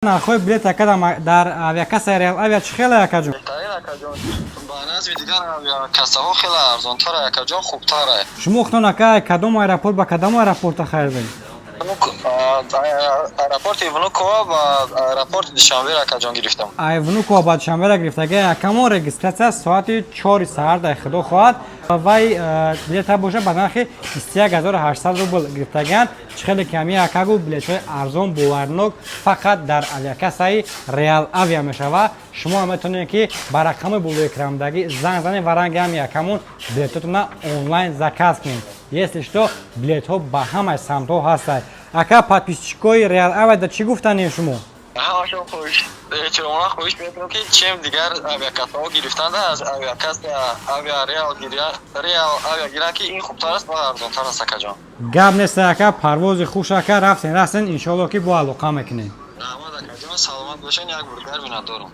Нархҳои билет, ака, дар авиакасса Реал Авиа чӣ хеле, акаҷон? Беҳтарин, акаҷон, ба назми дигар авиакассаҳо хеле арзонтар, акаҷон, хубтар. Шумо худтон, ака, кадом аэропорт ба кадом аэропорта харидед? Аэропорти Внуково ба аэропорти Душанбе, акаҷон, гирифтам. Ай Внуково ба Душанбера гирифтаги акамо. Регистрация соати 4 саҳар дар худо хоҳад. Вай билета боша, ба нархи 21 800 рубл гирифтагианд. Чӣ хеле ками, акагу, билетҳои арзон, боварнок фақат дар авиакассаи Реал Авиа мешавад. Шумо метавонед, ки ба рақами болои экранбудагӣ занг занед ва ранги ҳами акамон билетотона онлайн заказ кунед. Если что, билетҳо ба ҳамаи самтҳо ҳастанд. Ака, подписчикои Реал Авиа да чӣ гуфтанем шумо? Ҳамашон хоҳиш, эҳтиромона хоҳиш мекунам, ки чем дигар авиакассаҳо гирифтанда, аз авиакасса авиа Реал Реал Авиа гиранд, ки ин хубтар аст ва арзонтар аст, акаҷон. Гап нест, ака, парвози хуш, ака. Рафтен, растен, иншоалло, ки бо алоқа мекунем. Раҳмат, акаҷон, саломат бошен, як бургар миннатдорам.